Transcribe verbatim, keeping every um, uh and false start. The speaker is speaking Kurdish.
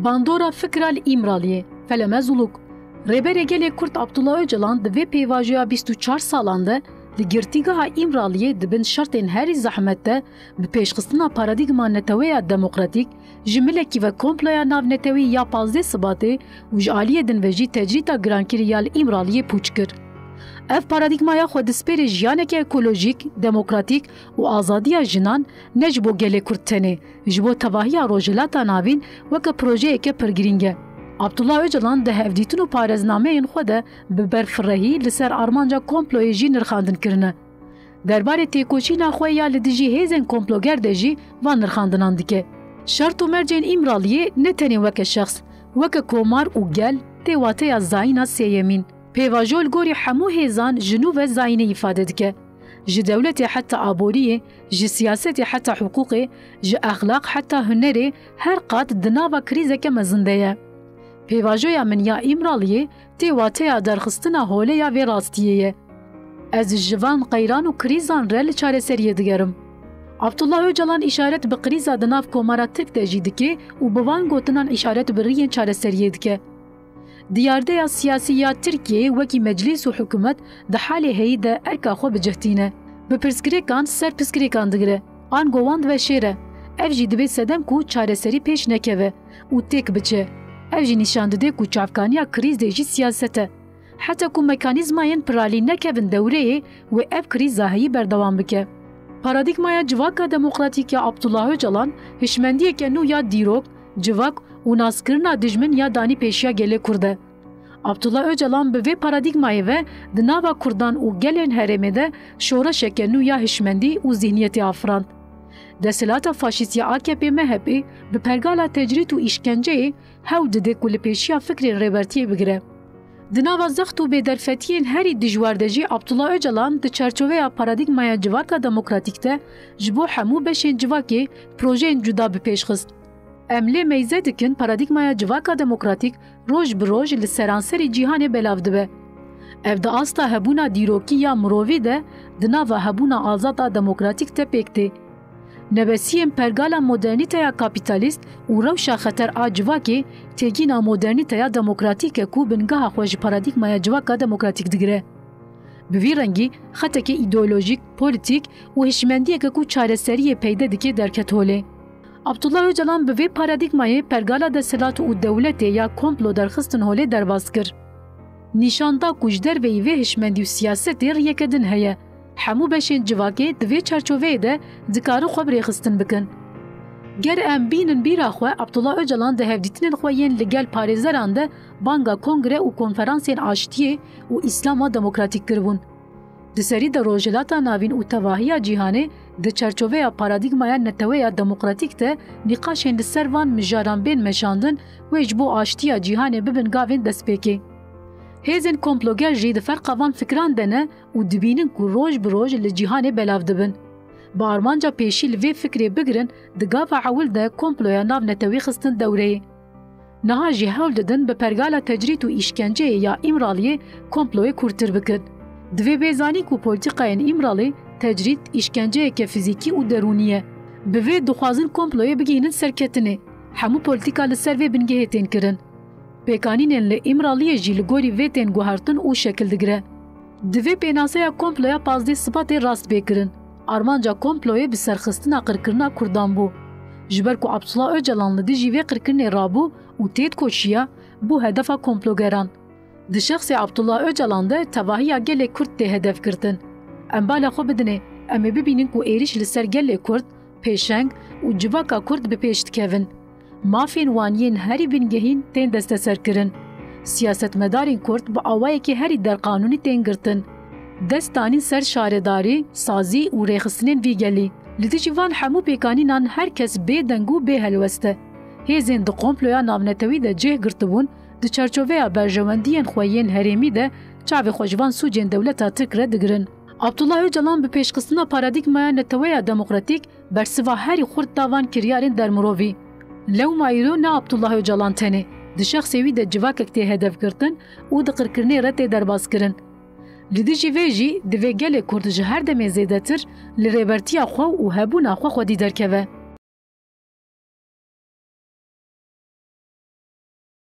Bandora fikra li Îmraliyê, Felemezuluk. Rêberê gelê Kurd Abdullah Ocalan di vê pêvajoya bîst û çar salan de li girtîgeha Îmraliyê di bin şertên herî zehmet de bi pêşxistina paradîgma neteweya demokratîk, ji milekî ve komploya navnetewî ya pazdeh Sibatê û ji aliyê din ve jî tecrîta girankirî ya li Îmraliyê pûç kir. Ev paradîgmaya xwe dispêrê jiyaneke ekolojîk, demokratîk û azadiya jinan ne ji bo gelê Kurd tenê, ji bo tevahiya Rojhilata Navîn weke projeyeke pir girîng e. Abdullah Ocalan di hevdîtin û pareznameyên xwe de bi berfirehî li ser armanca komployê jî nirxandin kirine. Derbarê têkoşîna xwe ya li dijî hêzên komploger de jî van nirxandinan dike. Şert û mercên Îmraliyê ne tenê weke şexs, weke komar û gel tê wateya zayîna sêyemîn. Pêvajo li gorî hemû hêzan ji nû ve zayînê îfade dike. Ji dewletê heta aboriyê, ji siyasetê heta hiqûqê, ji exlaq heta hunerê her qat di nava krîzeke mezin de ye. Pêvajoya min ya Îmraliyê tê wateya derxistina holê ya vê rastiyê ye. Ez ji van qeyran û krîzan re li çareseriyê digerim. Abdullah Ocalan îşaret bi krîza di nav komara Tirk de jî dike û bi van gotinan îşaret bi riyên çareseriyê dike. Diyardeya siyasî ya Tirkiyeyê wekî meclîs û hikûmet di halê heyî de erka xwe bi cih tîne. Bi pirsgirêkan ser pirsgirêkan digire, ango wan diveşêre. Ev jî dibe sedem ku çareserî pêş nekeve û têk biçe. Ev jî nîşan dide ku çavkaniya krîzê jî siyaset e. Heta ku mekanîzmayên piralî nekevin dewreyê wê ev krîza heyî berdewam bike. Paradîgmaya civaka demokratîk ya Abdullah Ocalan hişmendiyeke nû ya dîrok, civak û naskirina dijmin ya danî pêşiya gelê Kurd e. Abdullah Ocalan bi vê paradîgmayê ve di nava Kurdan û gelên herêmê de şoreşeke nû ya hişmendî û zîhniyetê afirand. Desthilata faşîst ya A K P M H P bi pergala tecrîd û îşkenceyê hewl dide ku li pêşiya fikrên rêbertiyê bigire. Di nava zext û bêderfetiyên herî dijwar de jî Abdullah Ocalan di çarçoveya paradîgmaya civaka demokratîk de ji bo hemû beşên civakê projeyên cuda bi pêş xist. Em lê meyze dikin paradîgmaya civaka demokratîk roj bi roj li seranserî cîhanê belav dibe. Ev di asta hebûna dîrokî ya mirovî de di nava hebûna azad a demokratîk de pêk tê. Nebesiyên pergala modernîteya kapîtalîst û rewşa xeter a civakê têgîna modernîteya demokratîk e ku bingeha xwe ji paradîgmaya civaka demokratîk digire. Bi vî rengî xeteke îdeolojîk, polîtîk û hişmendiyeke ku çareseriyê peyde dike derket holê. Abdullah Ocalan bi vê paradîgmayê pergala desthilat û dewletê ya komplo derxistin holê derbas kir. Nîşan da ku ji derveyî vê hişmendî û siyasetê riyeke din heye. Hemû beşên civakê di vê çarçoveyê de dikarin xwe bi rêxistin bikin. Ger em bînin bîra xwe, Abdullah Ocalan di hevdîtinên xwe yên li gel parêzeran de banga kongre û konferansên aştiyê û Îslama demokratîk kiribûn. Di serî de Rojhilata Navîn û tevahiya cîhanê di çarçoveya paradîgmaya neteweya demokratîk de nîqaşên li ser van mijaran bên meşandin wê ji bo aştiya cîhanê bibin gavên destpêkê. Hêzên komploger jî di ferqa van fikran de ne û dibînin ku roj bi roj li cîhanê belav dibin. Bi armanca pêşî li vê fikrê bigirin, di gava ewil de komploya navnetewî xistin dewreyê. Niha jî hewl didin bi pergala tecrîd û îşkenceyê ya Îmraliyê komployê kûrtir bikin. Divê bê zanîn ku polîtîkayên Îmralê tecrîd, îşkenceyeke fizîkî û derûnî ye. Bi vê dixwazin komployê bigihînin serketinê. Hemû polîtîka li ser vê bingehê tên kirin. Pêkanînên li Îmraliyê jî li gorî vê tên guhertin û şekil digire. Divê pênaseya komploya pazdeh Sibatê rast bê kirin. Armanca komployê bi serxistina qirkirina Kurdan bû. Ji ber ku Abdullah Ocalan li dijî vê qirkirinê rabû û têdkoşiya, bû hedefa komplogeran. Di şexsê Abdullah Ocalan de tevahiya gelê Kurd tê hedef girtin. Em bala xwe bidinê, em ê bibînin ku êrîş li ser gelê Kurd, pêşeng û civaka Kurd bi pêş dikevin. Mafên wan yên herî bingehîn tên desteserkirin. Siyasetmedarên Kurd bi awayekî herî derqanûnî tên girtin. Dest danîn ser şaredarî, sazî û rêxistinên vî gelî. Li dijî van hemû pêkanînan her kes bê deng û bê helwest e. Hêzên di komploya navnetewî de cih girtibûn, di çarçoveya berjewendiyên xwe yên herêmî de çavê xwe ji van sûcên dewleta Tirk re digirin. Abdullah Ocalan bi pêşxistina paradîgmaya neteweya demokratîk bersiva herî xurt da van kiryarên dermirovî. Lewma îro ne Abdullah Ocalan tenê, di şexsê wî de civakek tê hedefgirtin û di qirkirinê re tê derbazkirin. Li dijî vê jî divê gelê Kurd ji her demê zêdetir li rêbertiya xwe û hebûna xwe xwedî derkeve.